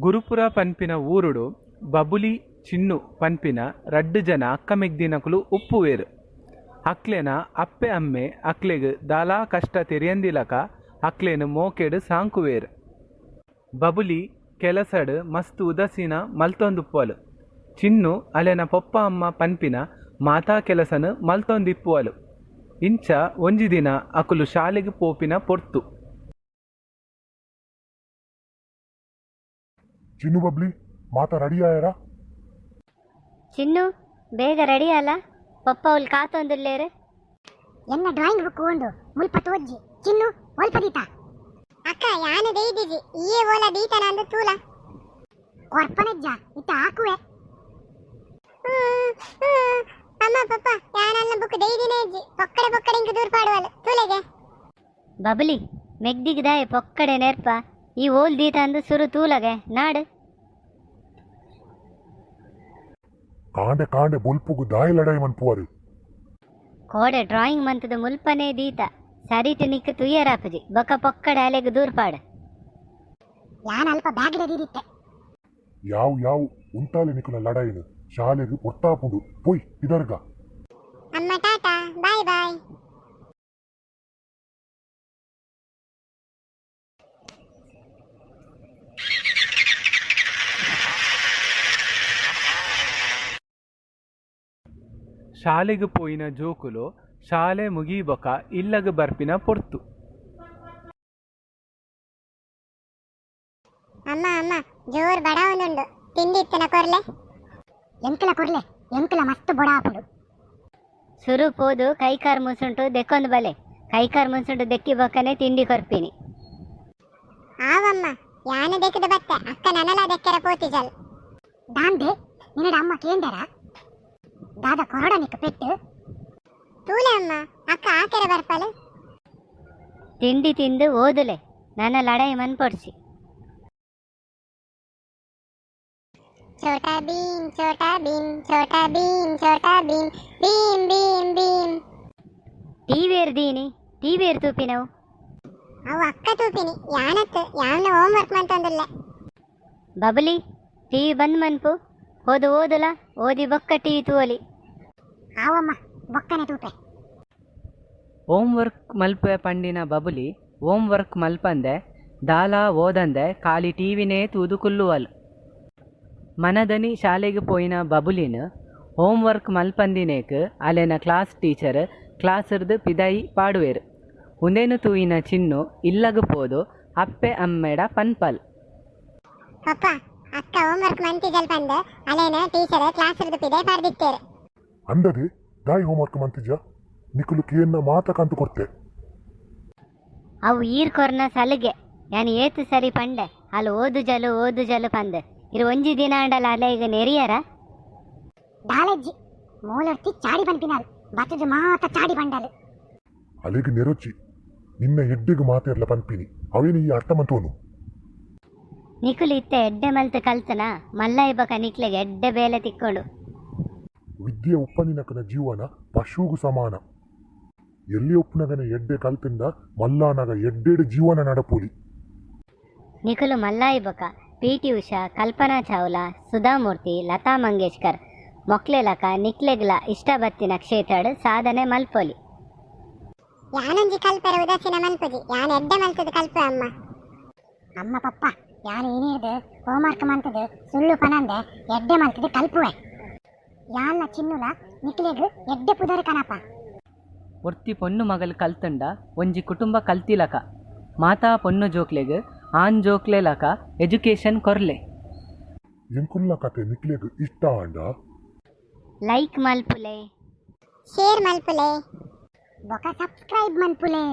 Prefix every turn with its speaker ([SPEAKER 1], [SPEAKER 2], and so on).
[SPEAKER 1] ಗುರುಪುರ ಪನ್ಪಿನ ಊರುಡು ಬಬುಲಿ, ಚಿನ್ನು ಪನ್ಪಿನ ರಡ್ಡ್ ಜನ ಅಕ್ಕ ಮೆಗ್ದಿನಕುಲು ಉಪ್ಪುವೆರ್. ಅಕ್ಲೆನ ಅಪ್ಪೆ ಅಮ್ಮೆ ಅಕ್ಲೆಗ್ ದಾಲಾ ಕಷ್ಟ ತೆರಿಯಂದಿಲಕ ಅಕ್ಲೆನ್ ಮೋಕೆಡ್ ಸಾಂಕುವೆರ್. ಬಬುಲಿ ಕೆಲಸಡ್ ಮಸ್ತ್ ಉದಾಸೀನ ಮಲ್ತೊಂದುಪ್ಪುವಲ್. ಚಿನ್ನು ಅಲೆನ ಪೊಪ್ಪ ಅಮ್ಮ ಪನ್ಪಿನ ಮಾತಾ ಕೆಲಸನ್ ಮಲ್ತೊಂದಿಪ್ಪುವಲ್. ಇಂಚ ಒಂಜಿ ದಿನ ಅಕುಲು ಶಾಲೆಗ್ ಪೋಪಿನ ಪೊರ್ತು.
[SPEAKER 2] ಚಿನ್ನು ಬಬ್ಲಿ ಮಾತ ರೆಡಿ ಆಯರಾ?
[SPEAKER 3] ಚಿನ್ನು ಬೇಗ ರೆಡಿ ಅಲ್ಲ, ಪಪ್ಪ ಅವ್ಲು ಕಾತೊಂದುಲ್ಲೇರು.
[SPEAKER 4] ಎನ್ನ ಡ್ರಾಯಿಂಗ್ ಬುಕ್ ಉಂಡು ಮುಲ್ಪ ತೋಜ್ಜಿ. ಚಿನ್ನು ಒಲ್ಪ ದೀತ?
[SPEAKER 5] ಅಕ್ಕ ಯಾನು ದೈದಿಜಿ, ಈಯೇ ಓಲ ದೀತನ ಅಂದು ತೂಲ.
[SPEAKER 4] ಕೊರ್ಪನೆಜ್ಜ ಇತ್ತ ಆಕುವೆ.
[SPEAKER 5] ಅಮ್ಮ ಪಪ್ಪ ಯಾನಲ್ಲ ಬುಕ್ ದೈದಿನೇ ಇಜ್ಜಿ, ಪೊಕ್ಕಡೆ ಪೊಕ್ಕಡೆ ಇಂಕ್ ದೂರ್ ಪಾಡುವಲ್ ತೂಲೆಗೆ.
[SPEAKER 3] ಬಬಲಿ ಮೆಗ್ದಿಗ್ ದಾಯೆ ಪೊಕ್ಕಡೆ ನೆರ್ಪ? ಈ ಓಲ್ ದೀತ ಅಂದು ಸುರು ತೂಲಗೆ ನಾಡು.
[SPEAKER 2] ಕಾಂಡೆ ಕಾಂಡೆ ಬೊಲ್ಪುಗು ದಾಯಿ ಲಡಾಯಿ ಮನ್ಪುವರು?
[SPEAKER 3] ಕೋಡೆ ಡ್ರಾಯಿಂಗ್ ಮಂತದ ಮುಲ್ಪನೇ ದೀತ, ಸರಿಟ್ ನಿಕ್ ತುಯ್ಯರಾಪುಜಿ, ಬೊಕ ಪೊಕ್ಕಡೆ ಅಲೆಗ್ ದೂರ್ ಪಾಡು.
[SPEAKER 4] ಯಾನ್ ಅಲ್ಪ ಬ್ಯಾಗ್ ದೀದಿತ್ತೆ.
[SPEAKER 2] ಯಾವು ಯಾವು, ಉಂತಾಲೆ ನಿಕುಲ ಲಡಾಯಿನ್, ಶಾಲೆಗ್ ಪೊರ್ತಾಪುಂಡು, ಪೋಯ್ ಪಿದರ್ಗ.
[SPEAKER 5] ಅಮ್ಮ ಟಾಟಾ ಬಾಯ್ ಬಾಯ್.
[SPEAKER 1] ಶಾಲೆಗ್ ಪೋಯಿನ ಜೋಕುಲು ಶಾಲೆ ಮುಗಿಬೊಕ ಇಲ್ಲಗ್ ಬರ್ಪಿನ ಪೊರ್ತು.
[SPEAKER 5] ಅಮ್ಮ ಅಮ್ಮ, ಜೋರ್ ಬಡಾವೊಂದುಂಡು, ತಿಂಡಿ ಇತ್ತನ ಕೊರ್ಲೆ.
[SPEAKER 4] ಎಂಕಲ ಕೊರ್ಲೆ, ಎಂಕಲ ಮಸ್ತ್ ಬೊಡ ಆಪುಂಡು.
[SPEAKER 3] ಸುರು ಪೋದು ಕೈಕಾರ್ ಮುಸುಂಟು ದೆಕ್ಕೊಂದು ಬಲೆ, ಕೈಕಾರ್ ಮುಸುಂಟು ದೆಕ್ಕಿ ಬೊಕ್ಕನೆ ತಿಂಡಿ ಕೊರ್ಪಿನಿ.
[SPEAKER 5] ಆವಮ್ಮ, ಯಾನು ದೆಕ್ಕದ ಬತ್ತೆ, ಅಕ್ಕ ನನಲ ದೆಕ್ಕರ ಪೋತಿಜಲ್.
[SPEAKER 4] ದಾಂದೆ ನಿನ್ನಡ ಅಮ್ಮ ಕೇಂದರ? ದಾದ ಕೊರಡ ನಿಕ್ ಪೆಟ್ಟು.
[SPEAKER 5] ತೂಲೆ ಅಮ್ಮ, ಅಕ್ಕ ಆಕೆರೆ ಬರ್ಪಲು.
[SPEAKER 3] ತಿಂಡಿ ತಿಂದು ಓದುಲೆ, ನನ್ನ ಲಡಾಯಿ ಮನ್ಪೊಡ್ಸಿ.
[SPEAKER 5] ಛೋಟಾ ಭೀಮ್ ಛೋಟಾ ಭೀಮ್ ಛೋಟಾ ಭೀಮ್ ಛೋಟಾ ಭೀಮ್ ಭೀಮ್ ಭೀಮ್ ಭೀಮ್.
[SPEAKER 3] ಟಿವಿಯರ್ ದೀನಿ, ಟಿವಿಯರ್ ತೂಪಿನವು?
[SPEAKER 5] ಅವು ಅಕ್ಕ ತೂಪಿನಿ, ಯಾನತ್ ಯಾವ್ನ home work ಮಂತೊಂದುಲ್ಲೆ.
[SPEAKER 3] Babali, TV bandh ಮನ್ಪು, ಓದು ಓದುಲ, ಓದಿ ಬೊಕ್ಕ ಟಿವಿ ತೂವಲಿ.
[SPEAKER 4] ಆವಮ್ಮ, ಬೊಕ್ಕನೆ ತೂಪೆ.
[SPEAKER 1] ಹೋಮ್ ವರ್ಕ್ ಮಲ್ಪೆ ಪಂಡಿನ ಬಬುಲಿ ಹೋಮ್ ವರ್ಕ್ ಮಲ್ಪಂದೆ ದಾಲಾ ಓದಂದೆ ಖಾಲಿ ಟಿವಿನೇ ತೂದು ಕುಲ್ಲುವಲ್. ಮನದನಿ ಶಾಲೆಗ್ ಪೋಯಿನ ಬಬುಲಿನ್ ಹೋಮ್ ವರ್ಕ್ ಮಲ್ಪಂದಿನೇಕ್ ಅಲೆನ ಕ್ಲಾಸ್ ಟೀಚರ್ ಕ್ಲಾಸ್ರ್ದ್ ಪಿದಯಿ ಪಾಡುವೆರ್. ಉಂದೆನ್ ತೂಯಿನ ಚಿನ್ನು ಇಲ್ಲಗ್ ಪೋದು ಅಪ್ಪೆ ಅಮ್ಮೆಡ ಪನ್ಪಲ್.
[SPEAKER 5] ಪಪ್ಪ, ಅಕ್ಕ ಹೋಮ್ ವರ್ಕ್ ಮಂತಿಜಲ್ ಪಂದ್ ಅಲೇನ ಟೀಚರ್ ಕ್ಲಾಸ್ ರ್ದು ಪಿದಯ್ ಪಾಡ್ದಿತ್ತೆರ್.
[SPEAKER 2] ಅಂದದೆ ದಾಯಿ ಹೋಮ್ವರ್ಕ್ ಮಂತಿಜ? ನಿಕುಲು ಕೇನ್ನ ಮಾತ ಕಂತು ಕೊರ್ತೆ.
[SPEAKER 3] ಅವು ಈರ್ ಕೊರ್ನ ಸಲುಗೆ. ಯಾನ್ ಏತ್ ಸರಿ ಪಂಡೆ ಅಲ್ ಓದುಜಲು ಓದುಜಲು ಪಂದ್, ಇರ್ ಒಂಜಿ ದಿನ ಆಂಡಲ ಅಲೆಗ್ ನೆರಿಯರ?
[SPEAKER 4] ದಾಲಜ್ಜಿ, ಮೂಲರ್ತಿ ಚಾಡಿ ಪನ್ಪಿನಾಲ್ ಬತ್ತದ ಮಾತ ಚಾಡಿ ಬಂಡಲ್.
[SPEAKER 2] ಅಲೆಗ್ ನೆರೊಚ್ಚಿ, ನಿನ್ನ ಎಡ್ಡೆಗ್ ಮಾತೆರ್ಲ ಪನ್ಪಿನಿ, ಅವೇನು ಈ ಅರ್ಥ ಮಂತೋನು.
[SPEAKER 3] ನಿಕುಲು ಇತ್ತೆ ಎಡ್ಡೆ ಮಲ್ತ್ ಕಲ್ತನ ಮಲ್ಲೈ ಬೊಕ ನಿಕ್ಲೆಗ್ ಎಡ್ಡೆ ಬೇಲೆ ತಿಕ್ಕೊಂಡು.
[SPEAKER 2] ವಿದ್ಯೆ ಉಪ್ಪಂದಿನಕನ ಜೀವನ ಪಶುಗು ಸಮಾನ. ಎಲ್ಲಿ ಉಪ್ಪುನಗನ ಎಡ್ಡೆ ಕಲ್ತಿಂದ ಮಲ್ಲಾನಗ ಎಡ್ಡೆಡ್ ಜೀವನ ನಡಪೊಲಿ.
[SPEAKER 3] ನಿಕುಲು ಮಲ್ಲಾಯಿ ಬೊಕ ಪಿ ಟಿ ಉಷಾ, ಕಲ್ಪನಾ ಚಾವ್ಲಾ, ಸುಧಾಮೂರ್ತಿ, ಲತಾ ಮಂಗೇಶ್ಕರ್ ಮೊಕ್ಲೆಲಕ ನಿಕ್ಲೆಗ್ಲ ಇಷ್ಟ ಬತ್ತಿನ ಕ್ಷೇತ್ರಡ್ ಸಾಧನೆ ಮಲ್ಪೊಲಿ.
[SPEAKER 5] ಯಾನೊಂಜಿ ಕಲ್ಪೆರೆ ಉದಾಸೀನ ಮನ್ಪುಜಿ, ಯಾನ್ ಎಡ್ಡೆ ಮಲ್ತುದು ಕಲ್ಪುವೆ ಅಮ್ಮ.
[SPEAKER 4] ಅಮ್ಮ ಪಪ್ಪ, ಯಾನ್ ಇನಿರ್ದ್ ಹೋಮ್ವರ್ಕ್ ಮಂತುದು ಸುಳ್ಳು ಪನಂದೆ ಎಡ್ಡೆ ಮಲ್ತುದು ಕಲ್ಪುವೆ. ಯಾನ್ಲ ಚಿನ್ನುಲ ನಿಕ್ಲೆಗ್ ಎಡ್ಡೆ ಪುದರ್ ಕನಪ.
[SPEAKER 1] ಒರ್ತಿ ಪೊನ್ನು ಮಗಲ್ ಕಲ್ತುಂಡ ಒಂಜಿ ಕುಟುಂಬ ಕಲ್ತಿಲಕ. ಮಾತಾ ಪೊನ್ನು ಜೋಕ್ಲೆಗ್ ಆನ್ ಜೋಕ್ಲೆಲಕ ಎಜುಕೇಶನ್ ಕೊರ್ಲೆ.
[SPEAKER 2] ಎಂಕುಲ್ನ ಕತೆ ನಿಕ್ಲೆಗ್ ಇಷ್ಟ ಆಂಡ
[SPEAKER 3] ಲೈಕ್ ಮಲ್ಪುಲೆ,
[SPEAKER 5] ಶೇರ್ ಮಲ್ಪುಲೆ,
[SPEAKER 4] ಬೊಕ ಸಬ್ಸ್ಕ್ರೈಬ್ ಮನ್ಪುಲೆ.